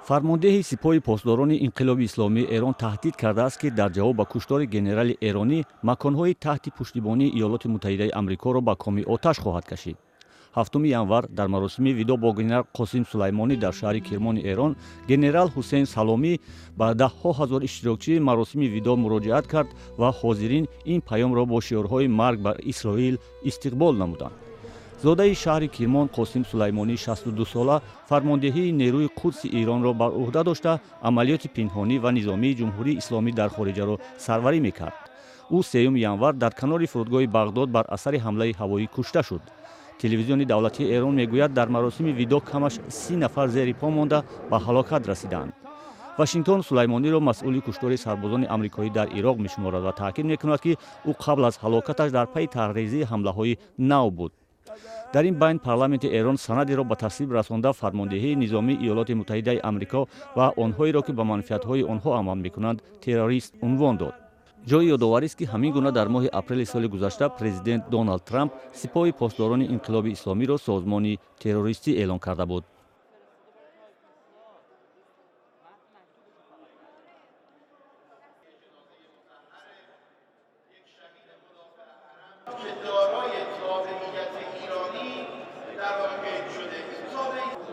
Фармондеҳи Сипоҳи Посдорони Инқилоби Исломии Эрон таҳдид кардааст, ки дар ҷавоб ба куштори генерали эронӣ маконҳои таҳти пуштибонии Иёлоти Муттаҳидаи Амрикоро ба коми оташ хоҳад кашид. 7 январ дар маросими видоъ бо генерал Қосим Сулаймонӣ дар шаҳри Кирмони Эрон генерал Ҳусейн Саломӣ ба даҳҳо ҳазор иштирокчии маросими видоъ муроҷиат кард ва ҳозирин ин паёмро бо шиорҳои «Марг бар Исроил» истиқбол намуданд. Зодаи шаҳри Кирмон, Қосим Сулаймонӣ 62сола фармондеҳии нерӯи Қудси Эронро бар ӯҳда дошта, амалиёти пинҳонӣ ва низомии Ҷумҳурии Исломӣ дар хориҷаро сарварӣ мекард. Ӯ 3 январ дар канори фурудгоҳи Бағдод бар асари ҳамлаи ҳавоӣ кушта шуд. Телевизиони давлатии Эрон мегӯяд, дар маросими видоъ камаш 30 нафар зери по монда ба ҳалокат расиданд. Вашингтон Сулаймониро масъули куштори сарбозони амрикоӣ дар Ироқ мешуморад ва таъкид мекунад, ки ӯ қабл аз ҳалокаташ дар пайи тарҳрезии ҳамлаҳои нав буд. Дар ин байн парламенти Эрон санадеро ба тасвиб расонда, фармондеҳии низомии Иёлоти Муттаҳидаи Амрико ва онҳоеро, ки ба манфиатҳои онҳо амал мекунанд, террорист унвон дод. Ҷои ёдоварист, ки ҳамин гуна дар моҳи апрели соли гузашта президент Доналд Трамп Сипоҳи Посдорони Инқилоби Исломиро созмони террористӣ эълон карда буд. که دارای تابعیت ایرانی در واقع شده این تابعیت